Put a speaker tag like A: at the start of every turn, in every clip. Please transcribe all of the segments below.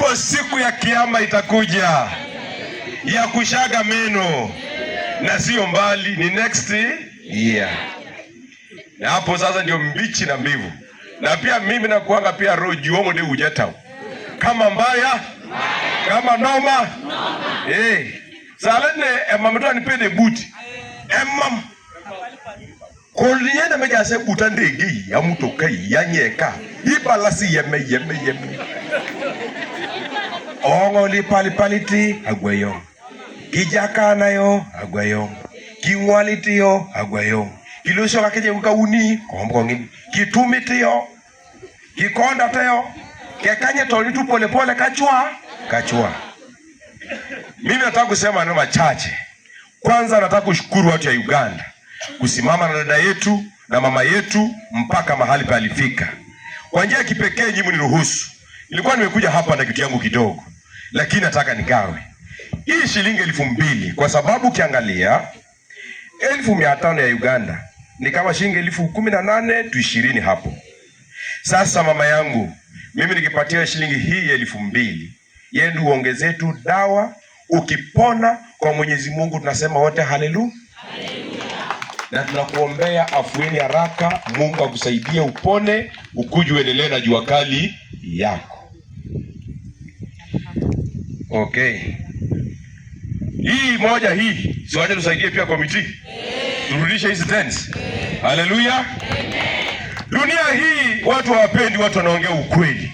A: Ipo siku ya kiama itakuja ya kushaga meno, na sio mbali, ni next year. Na hapo sasa ndio mbichi na mbivu, na pia mimi nakuanga pia roho juongo ndio ujeta kama mbaya kama noma eh salene emamto nipende buti emam kolinyene mejase buta ndege ya mutoka ya nyeka ibalasi yeme yeme yeme ongo li pali paliti agweyo kijakana yo agweyo kingwaliti yo agweyo kiloso kakeje kauni kombongini kitumiti yo kikonda teyo kekanye toli tu polepole kachwa kachwa. Mimi nataka kusema maneno machache. Kwanza nataka kushukuru watu ya Uganda kusimama na dada yetu na mama yetu mpaka mahali palifika. Kwa njia ya kipekee, nyinyi mniruhusu, nilikuwa nimekuja hapa na kitu yangu kidogo, lakini nataka nigawe hii shilingi 2000 kwa sababu ukiangalia 1500 ya Uganda ni kama shilingi 18,000 tu 20 hapo. Sasa mama yangu, mimi nikipatia shilingi hii ya 2000, yeye ndio uongezee tu dawa. Ukipona kwa Mwenyezi Mungu tunasema wote haleluya, na tunakuombea afueni haraka. Mungu akusaidie upone, ukuje uendelee na jua kali yako. Okay, hii moja hii si wacha tusaidie pia komiti turudishe hizi tents. Haleluya. Dunia hii watu hawapendi watu wanaongea ukweli,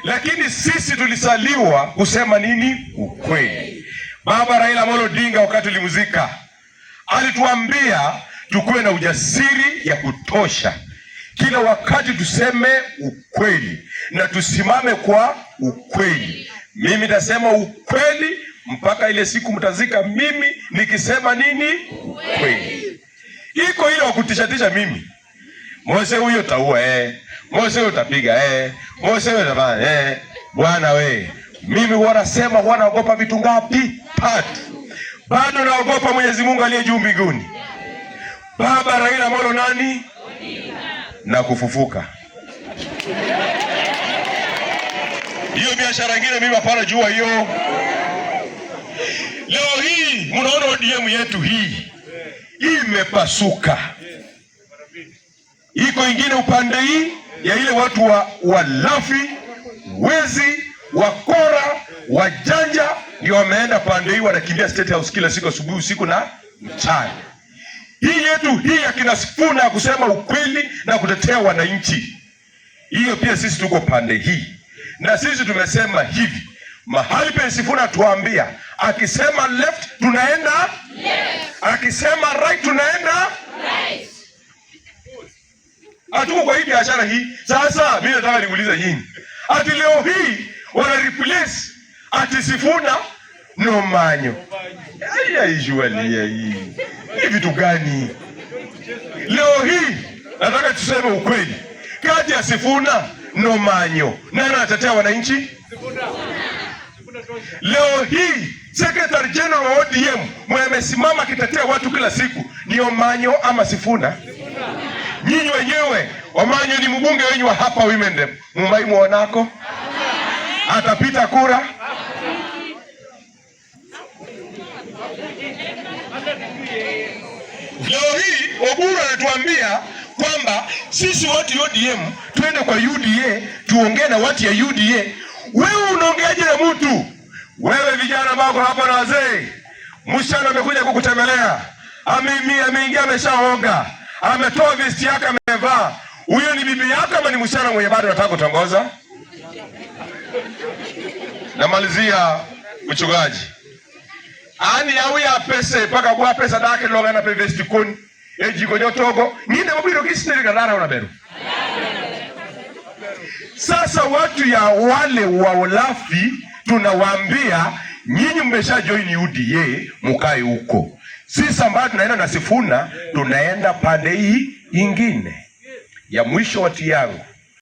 A: lakini sisi tulisaliwa kusema nini? Ukweli. Baba Raila Amolo Odinga wakati ulimzika alituambia tukuwe na ujasiri ya kutosha, kila wakati tuseme ukweli na tusimame kwa ukweli. Mimi nasema ukweli mpaka ile siku mtazika mimi nikisema nini? Ukweli. Iko ile wakutishatisha mimi Mose huyo taua eh. Mose huyo utapiga eh. Mose huyo utafanya eh. Bwana we, mimi huwa nasema huwa naogopa vitu ngapi? Tatu. Bado naogopa Mwenyezi Mungu aliye juu mbinguni. Baba Raila Amolo nani? Na kufufuka. Hiyo biashara ingine mimi hapana jua hiyo. Leo hii mnaona ODM yetu hii imepasuka. Iko ingine upande hii ya ile watu wa walafi, wezi, wakora, wajanja ndio wameenda pande hii, wanakimbia State House kila siku asubuhi, usiku na mchana. Hii yetu hii ya kina Sifuna ya kusema ukweli na kutetea wananchi, hiyo pia sisi tuko pande hii, na sisi tumesema hivi, mahali pe Sifuna tuambia, akisema left tunaenda left, akisema right tunaenda right. Hatuko kwa hii biashara hii. Sasa mimi nataka niulize nyinyi, ati leo hii wana replace ati Sifuna Nomanyo. Aya, hii ni vitu gani? Leo hii nataka tuseme ukweli, kati ya Sifuna Nomanyo nani anatetea wananchi? Leo hii Secretary General wa ODM mwenye amesimama akitetea watu kila siku ni Omanyo ama Sifuna? Nyinyi wenyewe Omanyo ni mbunge wenyu wa hapa Women Rep, mumai muonako atapita kura? Leo hii Oburu anatuambia kwamba sisi watu ODM twende kwa UDA tuongee na watu ya UDA. Wewe unaongeaje na mtu? Wewe vijana ambao hapa na wazee, msichana amekuja kukutembelea, ameingia, ameshaoga, ametoa vesti yake, amevaa. Huyo ni bibi yako ama ni msichana mwenye bado anataka kutongoza? Namalizia mchungaji. Ani au ya pesa paka bwa pesa dake loga na pevesti koni. Ejiko nyotogo ngine mabiro kisneri kadara una beru. Sasa watu ya wale wa ulafi tunawaambia nyinyi mmesha join UDA mukae huko. Sisi ambao tunaenda na Sifuna tunaenda pande hii ingine. Ya mwisho wati yangu,